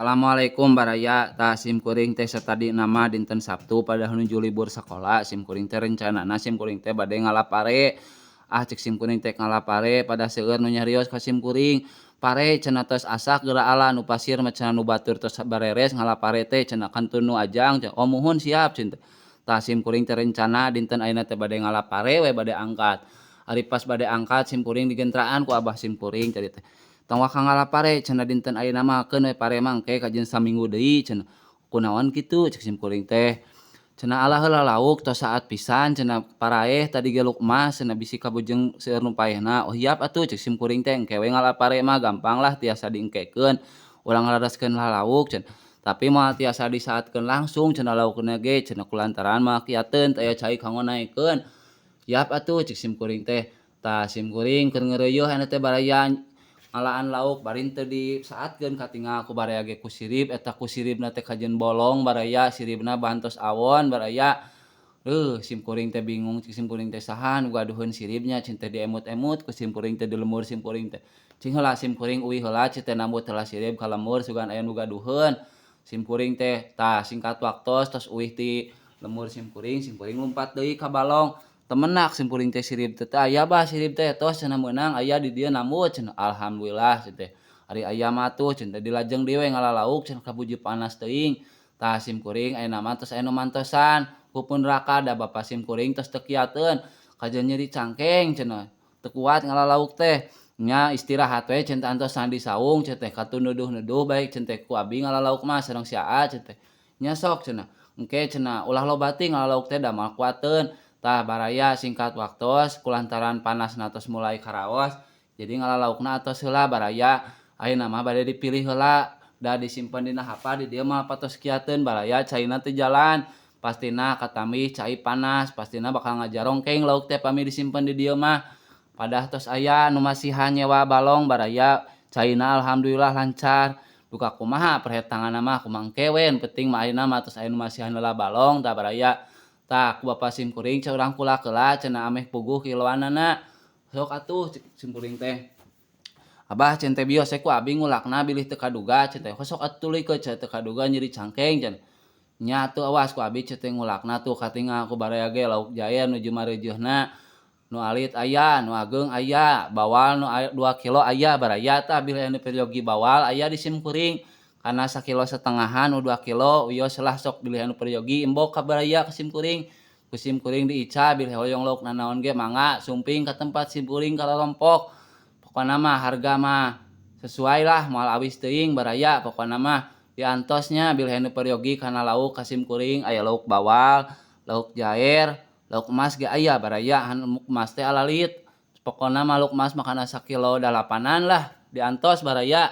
Assalamualaikum baraya. Tah, sim kuring teh satadina mah dinten Sabtu pada nuju libur sakola, sim kuring teh rencanana sim kuring teh bade ngala pare. Ah, cek sim kuring teh ngala pare, pada seueur nu nyarios ka sim kuring, "Pare," cenah, "tos asak geura ala, nu pasir mah," cenah, "nu batur tos bareres ngala pare teh," cenah, "kantun nu ajang." "Oh, muhun, siap," cenah. Tah, sim kuring teh rencana dinten ayeuna teh bade ngala pare we, bade angkat. Ari pas bade angkat, sim kuring digentraan ku abah sim kuring tadi teh, "Tong waka ngala pare," cenah, "dinten ayeuna mah, keun we pare mah engke kajeun saminggu deui," cenah. "Kunaon kitu?" cek sim kuring teh. Cenah, "Alah, heula lauk tos saat pisan," cenah, "paraeh tadi ge lauk emas," cenah, "bisi kabujeng seueur nu paehna." "Oh, hiap atuh," cek sim kuring teh, "engke we ngala pare mah, gampang lah, tiasa diengkekeun urang ngalereskeun lalauk," cenah. "Tapi moal tiasa disaatkeun langsung," cenah, "laukna ge," cenah, "kulantaran moal kiateun teu aya cai kanggo naekeun." "Siap atuh," cek sim kuring teh. Tah, sim kuring keur ngeureuyeuh ayeuna teh baraya ngalaan lauk bari teu disaatkeun, katinggal ku baraya ge ku sirip eta, ku siripna teh kajeun bolong baraya, siripna bantos awon baraya. Sim kuring teh bingung, cek sim kuring teh, "Saha nu gaduheun siripnya?" cing teh. Diemut-emut ku sim kuring teh di lembur sim kuring teh. "Cing heula sim kuring uih heula," cing teh, "nambut heula sirip ka lembur, sugan aya nu gaduheun," sim kuring teh. Tah, singkat waktos tos uih ti lembur sim kuring, sim kuring lumpat deui ka balong. Temenak sim kuring teh sirip teh, "Teu aya, Bah, sirip teh." "Tos," cenah, "meunang aya di dieu nambut," cenah. "Alhamdulillah," cing teh, "ari aya mah atuh," cing teh, "dilajeng deui we ngala lauk," cenah, "kabuji panas teuing." Tah, sim kuring ayeuna mah tos aya nu mantosan ku pun raka, da bapa sim kuring tos teu kiateun, kajeun nyeri cangkeng cenah, teu kuat ngala lauk teh. "Nya istirahat we," cing teh, "antosan di saung," cing teh, "kantun nuduh-nuduh bae," cing teh, "ku abi ngala lauk mah sareng si Aa," cing teh. "Nya sok," cenah, "engke," cenah, "ulah loba teuing ngala lauk teh, da moal kuateun." Tah baraya, singkat waktos, kulantaran panasna tos mulai karaos, jadi ngala laukna atos heula baraya. Ayeuna mah bade dipilih heula, da disimpen dina hapa di dieu mah patos kiateun baraya, caina teu jalan, pastina katambih cai panas, pastina bakal ngajarongkeng lauk teh pami disimpen di dieu mah. Padah tos aya nu masihan nyewa balong baraya, caina alhamdulillah lancar. Duka kumaha perhetanganna mah kumaha engke we, nu penting mah ayeuna mah tos aya nu masihan heula balong. Tah baraya, tah ku bapa sim kuring, "Cek urang kulak heula," cenah, "ameh puguh kiloanana." "Sok atuh," cek sim kuring teh. "Abah," cen teh, "bios we ku abi ngulakna bilih teu kaduga," cen teh. "Sok atuh tuluykeun," cenah, "teu kaduga nyeri cangkeng," cenah. "Nya atuh, awas ku abi," cen teh, "ngulakna." Tuh katinggal ku baraya ge lauk jair nuju mareujeuna, nu alit aya, nu ageung aya, bawal nu 2 kilo aya baraya. Tah, bilih anu peryogi bawal aya di sim kuring kana sakilo satengahan, nu 2 kilo wios lah. Sok bilih anu peryogi embok ka baraya ka sim kuring, ku sim kuring diica. Bilih hoyong lauk nanaon ge mangga sumping ka tempat sim kuring ka Lorompok. Pokona mah harga mah sesuai lah, moal awis teuing baraya. Pokona mah diantos nya bilih anu peryogi kana lauk ka sim kuring, aya lauk bawal, lauk jair, lauk emas ge aya baraya. Anu emas teh alalit, pokona mah lauk emas mah kana sakilo dalapanan lah. Diantos baraya.